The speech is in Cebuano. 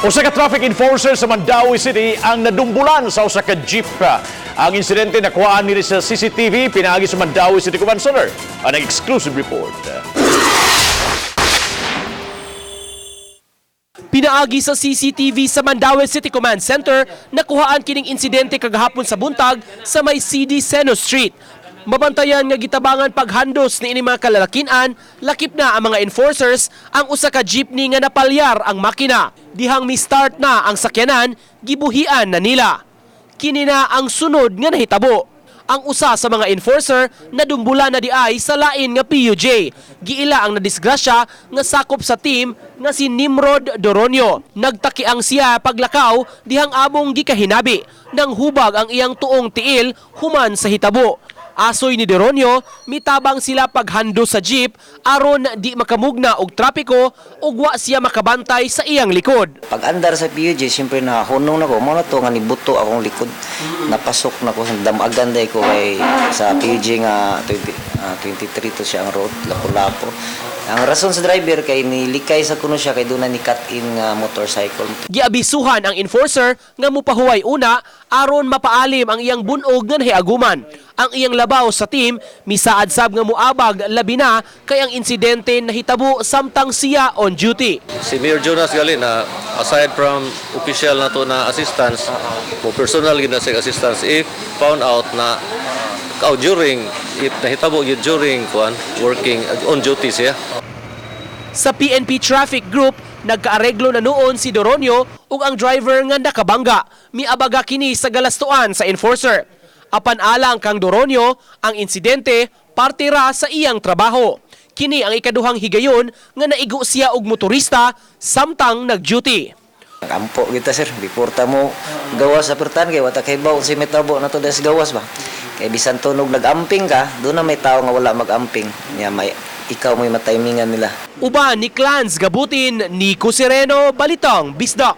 Usa ka traffic enforcer sa Mandaue City ang nadumbulan sa usa ka jeep. Ang insidente nakuhaan nila sa CCTV pinaagi sa Mandaue City Command Center. Ang exclusive report. Pinaagi sa CCTV sa Mandaue City Command Center, nakuhaan kining insidente kagahapon sa buntag sa may CD Seno Street. Mabantayan nga gitabangan paghandos ni ini mga kalalakinan, lakip na ang mga enforcers ang usa ka jeepney nga napalyar ang makina. Dihang mi-start na ang sakyanan, gibuhian na nila. Kini na ang sunod nga nahitabo. Ang usa sa mga enforcer nadumbula na diay sa lain nga PUJ. Giila ang nadisgrasya nga sakop sa team nga si Nimrod Doronio. Nagtakiang siya paglakaw dihang among gikahinabi nang hubag ang iyang tuong tiil human sa hitabo. Asoy ni Doronio, mitabang sila paghando sa jeep aron di makamugna og trapiko ug wa siya makabantay sa iyang likod. Pag andar sa PUJ, siyempre nahunong na ko. Mao na to nga nibuto akong likod. Napasok na ko. Damagan day ko kay sa PUJ nga 20, 23 to siya ang road, Lapu-Lapu. Ang rason sa driver kay nilikay sa kuno siya kay doon na ni cut in nga motorcycle. Giabisuhan ang enforcer nga mupahuway una aron mapaalim ang iyang bunog nga nahiaguman. Ang iyang labaw sa team misaad sab nga muabag labi na kay ang insidente nahitabo samtang siya on duty. Si Mayor Jonas gali na aside from official na to na assistance, mo personal gid na siya assistance if found out na kao during if nahitabo gyud during kuan working on duty siya. Sa PNP Traffic Group, nagkaareglo na noon si Doronio ug ang driver nga nakabangga. Miabaga kini sa galastuan sa enforcer. Apan alang kang Doronio, ang insidente parte ra sa iyang trabaho. Kini ang ikaduhang higayon nga naigo siya og motorista samtang nag-duty. Kampo kita, sir, before ta mo gawas sa pertan kay wata kay baw si metabo na to des gawas ba. Kay bisan tunog nag-amping ka, doon na may tao nga wala mag-amping. Nya may ikaw mo'y matimingan nila. Uban ni Clans Gabutin, Nico Sereno, Balitang Bisdak.